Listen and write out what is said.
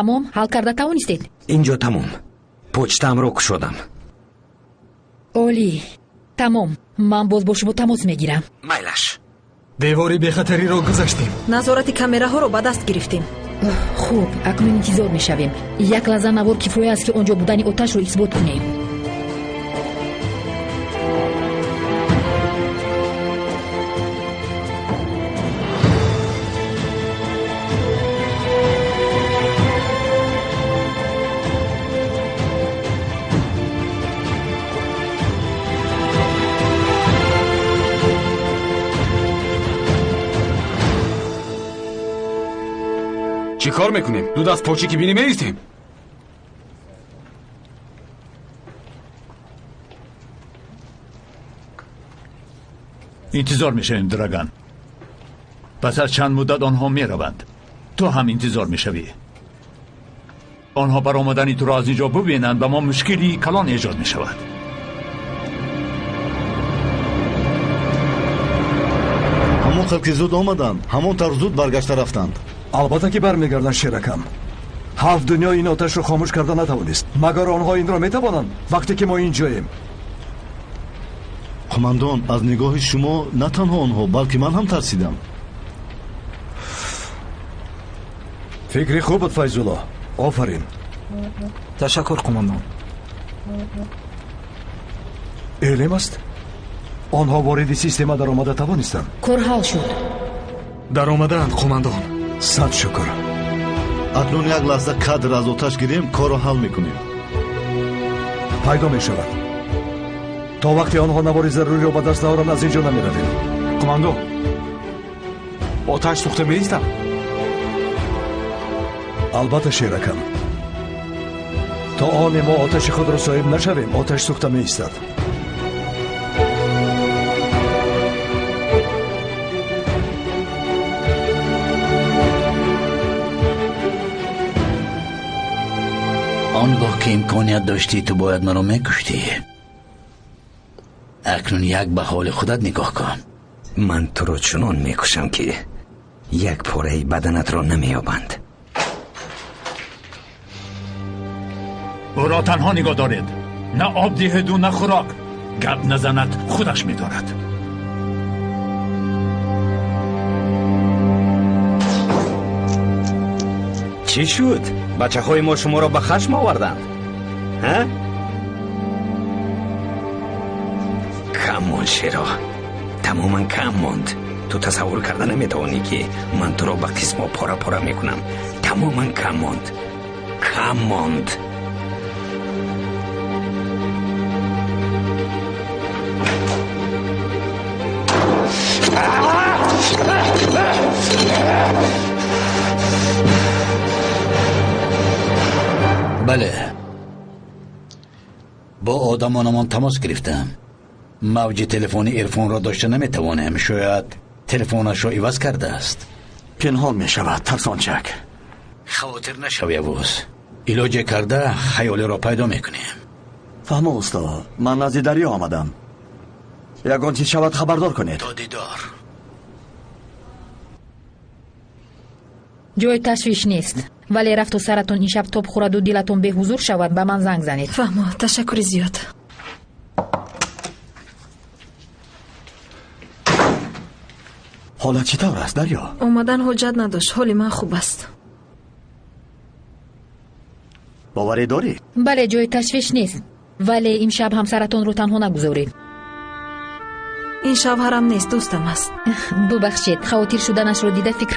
Тамом, ҳал карда тавонистед? Инҷо тамом. Почтаамро кушодам. Олӣ. Тамом. Ман боз бо шумо тамос мегирам. Майлаш. Девори бехатариро гузаштем. Назорати камераҳоро ба даст гирифтем. Хуб, акнун интизор мешавем. Як лаҳза навор кифоя аст, ки он ҷо будани оташро исбот кунем. Чӣ кор мекунем? Ду даст почи ки бинӣ меистем. Интизор мешавем, Драган. Пас аз чанд муддат онҳо мераванд. Ту ҳам интизор мешавӣ. Онҳо баромадани туро аз инҷо бубинанд, ба мо мушкили калон эҷод мешавад. Ҳамон қадр ки зуд омаданд, ҳамон тавр зуд баргашта рафтанд. Албатта ки бармегарданд, шеракам. Ҳафт дунё ин оташро хомӯш карда натавонист. Магар онҳо инро метавонанд вақте ки мо инҷоем? Қумандон, аз нигоҳи шумо на танҳо онҳо, балки ман ҳам тарсидам. Фикри хуб буд, Файзулло. Офарин. Ташаккур, қумандон. Элем аст? Онҳо вориди система даромада тавонистанд. Кор ҳал шуд. Даромадаанд, қумандон. Сад шукр. Акнун як лаҳза кадр аз оташ гирем, корро ҳал мекунем. Пайдо мешавад. То вақте онҳо навори заруриро ба даст наоранд, аз инҷо намеравем. Қумандон, оташ сӯхта меистад? Албатта, шеракам. То оне мо оташи худро соҳиб нашавем, оташ сӯхта меистад. Он гоҳ ки имконият доштӣ, ту бояд маро мекуштӣ. Акнун як ба ҳоли худат нигоҳ кун. Ман туро чунон мекушам, ки як пораи баданатро намеёбанд. Ӯро танҳо нигоҳ доред. На об диҳеду на хӯрок. Гап назанад, худаш медорад. Чӣ шуд? Бачаҳои мо шуморо ба хашм оварданд? Ҳа? Кам монд, Шеро. Тамоман кам монд. Ту тасаввур карда наметавонӣ, ки ман туро ба қисмҳо пора-пора мекунам. Тамоман кам монд. Кам монд. Бале, бо одамонамон тамос гирифтам. Мавҷи телефони Ирфонро дошта наметавонем. Шояд телефонашро иваз кардааст. Пинҳон мешавад, тарсончак. Хавотир нашав, Явуз. Илоҷе карда хаёлеро пайдо мекунем. Фаҳмо, усто, ман назди дарё омадам. Ягон чиз шавад, хабардор кунед. То дидор. Ҷои ташвиш нест. Вале рафту саратон ин шаб тоб хӯраду дилатон беҳузур шавад, ба ман занг занед. Фаҳмо, ташаккури зиёд. Ҳолат чӣ тавр аст, Дарё? Омадан ҳоҷат надошт, ҳоли ман хуб аст. Боварӣ дорӣ? Бале, ҷои ташвиш нест. Вале имшаб ҳамсаратонро танҳо нагузоред. Ин шавҳарам нест, дӯстам аст. Бубахшед, хавотир шуданашро дида фикр